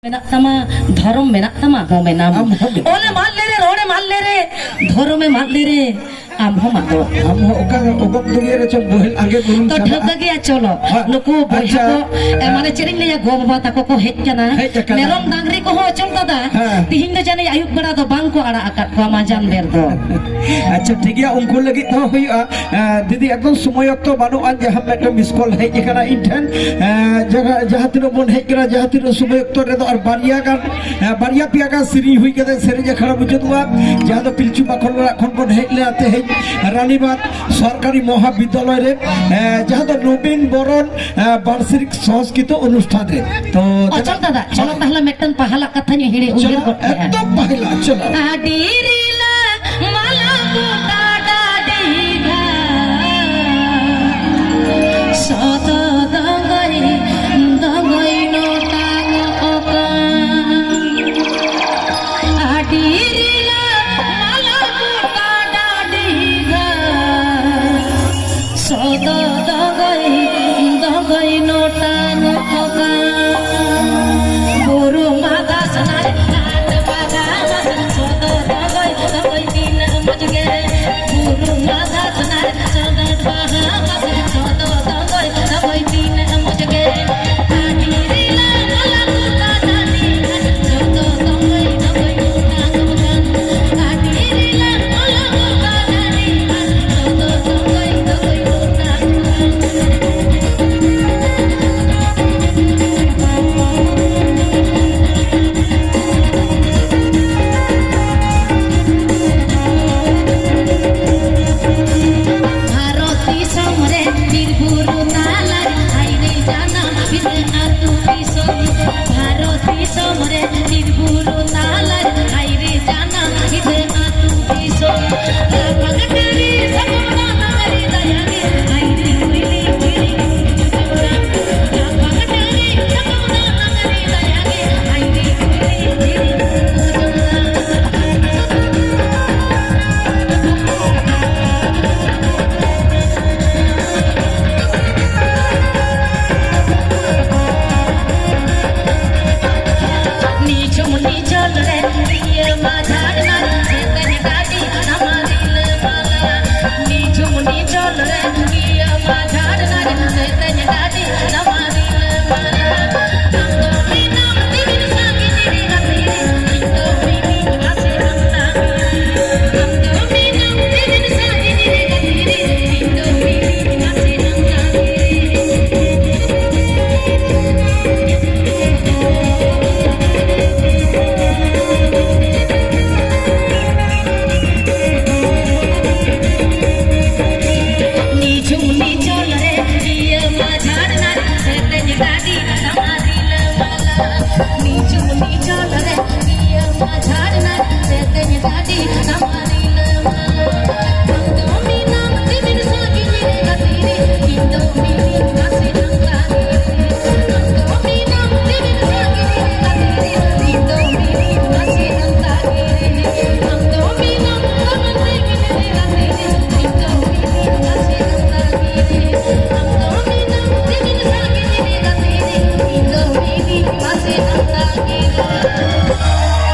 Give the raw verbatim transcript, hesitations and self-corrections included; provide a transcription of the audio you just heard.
ᱢᱮᱱᱟᱜ ᱛᱟᱢᱟ, ᱫᱷᱚᱨᱚᱢ ᱢᱮᱱᱟᱜ ᱛᱟᱢᱟ, ᱦᱚᱸ ᱢᱮᱱᱟᱢ᱾ ᱟᱢ ᱦᱚᱸ ᱢᱮᱱᱟᱢ᱾ ᱚᱞᱮᱢ ᱟᱫ ᱞᱮᱨᱮ, ᱨᱚᱲᱮᱢ ᱟᱫ ᱞᱮᱨᱮ, ᱫᱷᱚᱨᱚᱢᱮᱢ ᱟᱫ ᱞᱮᱨᱮ, ᱟᱢ ᱦᱚᱸᱢ ᱟᱫᱚᱜ᱾ ᱟᱢ ᱦᱚᱸ ᱚᱠᱟ ᱚᱜᱚᱜ ᱫᱩᱱᱤᱭᱟᱹ ᱨᱮ ᱪᱚᱢ ᱵᱚᱦᱮᱞ ᱟᱸᱜᱮᱫ ᱩᱱᱩᱢ ᱛᱚ ᱪᱟᱞᱟᱜᱼᱟ᱾ ᱴᱷᱟᱹᱣᱠᱟᱹ ᱜᱮ ᱟᱪᱚᱞᱚ᱾ ᱦᱮᱸ᱾ ᱱᱩᱠᱩ ᱵᱚᱭᱦᱟ ᱟᱪᱪᱷᱟ᱾ ᱠᱚ, ᱮ, ᱢᱟᱱᱮ ᱪᱮᱫ ᱤᱧ ᱞᱟᱹᱭᱟ, ᱜᱚ ᱵᱟᱵᱟ ᱛᱟᱠᱚ ᱠᱚ ᱦᱮᱡ ᱠᱟᱱᱟ᱾ ᱦᱮᱡ ᱟᱠᱟᱱᱟ᱾ ᱢᱮᱨᱚᱢ ᱰᱟᱝᱨᱤ ᱠᱚᱦᱚᱸ ᱚᱪᱚᱞ ᱫᱟᱫᱟ᱾ ᱦᱮᱸ᱾ ᱛᱤᱦᱤᱧ ᱫᱚ ᱡᱟᱹᱱᱤᱡ ᱟᱹᱭᱩᱵ ᱵᱮᱲᱟ ᱫᱚ ᱵᱟᱝ ᱠᱚ ᱟᱲᱟᱜ ᱟᱠᱟᱫ ᱠᱚᱣᱟ ᱢᱟᱡᱟᱱ ᱵᱮᱨ ᱫᱚ᱾ ᱟᱪᱪᱷᱟ, ᱴᱷᱤᱠ ᱜᱮᱭᱟ, ᱩᱱᱠᱩ ᱞᱟᱹᱜᱤᱫ ᱦᱚᱸ ᱦᱩᱭᱩᱜᱼᱟ᱾ ᱮ, ᱫᱤᱫᱤ, ᱮᱠᱫᱚᱢ ᱥᱚᱢᱚᱭ ᱚᱠᱛᱚ ᱵᱟᱹᱱᱩᱜᱼᱟ, ᱡᱟᱦᱟᱸ ᱢᱤᱫᱴᱟᱝ miss call ᱦᱮᱡ ᱟᱠᱟᱱᱟ ᱤᱧ ᱴᱷᱮᱱ᱾ ᱮ, ᱡᱟᱦᱟᱸ, ᱡᱟᱦᱟᱸ ᱛᱤᱱᱟᱹᱜ ᱵᱚᱱ ᱦᱮᱡ ᱠᱟᱱᱟ, ᱡᱟᱦᱟᱸ ᱛᱤᱱᱟᱹᱜ ᱥᱚᱢᱚᱭ ᱚᱠᱛᱚ ᱨᱮᱫᱚ ᱟᱨ ᱵᱟᱨᱭᱟ ᱜᱟᱱ, ᱮ, ᱵᱟᱨᱭᱟ ᱯᱮᱭᱟ ᱜᱟᱱ ᱥᱮᱨᱮᱧ ᱦᱩᱭ ᱠᱟᱛᱮ ᱥᱮᱨᱮᱧ ᱟᱠᱷᱲᱟ ᱢᱩᱪᱟᱹᱫᱚᱜᱼᱟ, ᱡᱟᱦᱟᱸ ᱫᱚ ᱯᱤᱞᱪᱩ ᱵᱟᱠᱷᱳᱞ ᱚᱲᱟᱜ ᱠᱷᱚᱱ ᱵᱚᱱ ᱦᱮᱡ ᱞᱮᱱᱟ ᱛᱮᱦᱮᱧ ᱨᱟᱱᱤᱵᱟᱸᱫᱷ ᱥᱚᱨᱠᱟᱨᱤ ᱢᱚᱦᱟ ᱵᱤᱫᱽᱫᱟᱞᱚᱭ ᱨᱮ, ᱮ, ᱡᱟᱦᱟᱸ ᱫᱚ ᱱᱚᱵᱤᱱ ᱵᱚᱨᱚᱱ, ᱮ, ᱵᱟᱨᱥᱤᱠ ᱥᱚᱝᱥᱠᱨᱤᱛᱚ ᱚᱱᱩᱥᱴᱷᱟᱱ ᱨᱮ᱾ ᱛᱚ, ᱚ, ᱪᱚᱞ ᱫᱟᱫᱟ, ᱪᱚᱞᱚ ᱛᱟᱦᱞᱮ ᱢᱤᱫᱴᱟᱝ ᱯᱟᱦᱟᱞᱟᱜ ᱠᱟᱛᱷᱟᱧ ᱩᱭᱦᱟᱹᱨ, ᱩᱭᱦᱟᱹᱨ ᱪᱚᱞᱚ, ᱜᱚᱫ ᱠᱮᱫᱼᱟ᱾ ᱮᱠᱫᱚᱢ ᱯᱟᱦᱤᱞᱟ, ᱪᱚᱞᱚ᱾ ᱟᱹᱰᱤ ᱨᱤᱞᱟᱹ ᱢᱟᱞᱟ ᱜᱚᱴᱟ ᱰᱟᱹᱰᱤ ᱜᱷᱟᱴ, ᱥᱚᱛ ᱫᱚᱸᱜᱚᱭ, ᱫᱚᱸᱜᱚᱭ ᱱᱚᱴᱟᱝ ᱚᱠᱟ᱾ ᱟᱹᱰᱤ ᱨᱤᱞᱟᱹ ᱢᱟᱞᱟ ᱜᱚᱴᱟ ᱰᱟᱹᱰᱤ ᱜᱷᱟᱴ, ᱥᱚᱛ ᱫᱚᱸᱜᱚᱭ, ᱫᱚᱸᱜᱚᱭ ᱱᱚᱴᱟᱝ ᱚᱠᱟ᱾ ᱵᱩᱨᱩ ᱢᱟᱫᱟ ᱥᱚᱱᱟᱨᱮ ᱟᱴ ᱵᱟᱜᱟ ᱢᱟᱥᱮ, ᱥᱚᱛ ᱫᱚᱸᱜᱚᱭ, ᱫᱚᱸᱜᱚᱭ ᱛᱤᱱᱟᱹᱜ ᱢᱚᱡᱽ ᱜᱮ᱾ ᱵᱩᱨᱩ ᱢᱟᱫᱟ ᱥᱚᱱᱟᱨᱮ ᱥᱚᱛ ᱵᱟᱜᱟ ᱢᱟᱥᱮ, ᱥᱚᱛ ᱫᱚᱸᱜᱚᱭ, ᱫᱚᱸᱜᱚᱭ ᱛᱤᱱᱟᱹᱜ ᱢᱚᱡᱽ ᱜᱮ᱾ ᱟᱹᱰᱤ ᱨᱤᱞᱟᱹ ᱢᱟᱞᱟ ᱜᱚᱴᱟ ᱰᱟᱹᱰᱤ ᱜᱷᱟᱴ, ᱥᱚᱛ ᱫᱚᱸᱜᱚᱭ, ᱫᱚᱸᱜᱚᱭ ᱱᱚᱴᱟᱝ ᱚᱠᱟ᱾ ᱵᱷᱟᱨᱚᱛ ᱫᱤᱥᱚᱢ ᱨᱮ ᱵᱤᱨ ᱵᱩᱨᱩ ᱛᱟᱞᱟ ᱨᱮ, ᱦᱟᱭᱨᱮ ᱡᱟᱱᱟᱢ ᱵᱷᱤᱴᱟᱹ ᱟᱹᱛᱩ ᱫᱤᱥᱚᱢ᱾ ᱵᱷᱟᱨᱚᱛ ᱫᱤᱥᱚᱢ ᱨᱮ ᱵᱤᱨ ᱵᱩᱨᱩ ᱛᱟᱞᱟ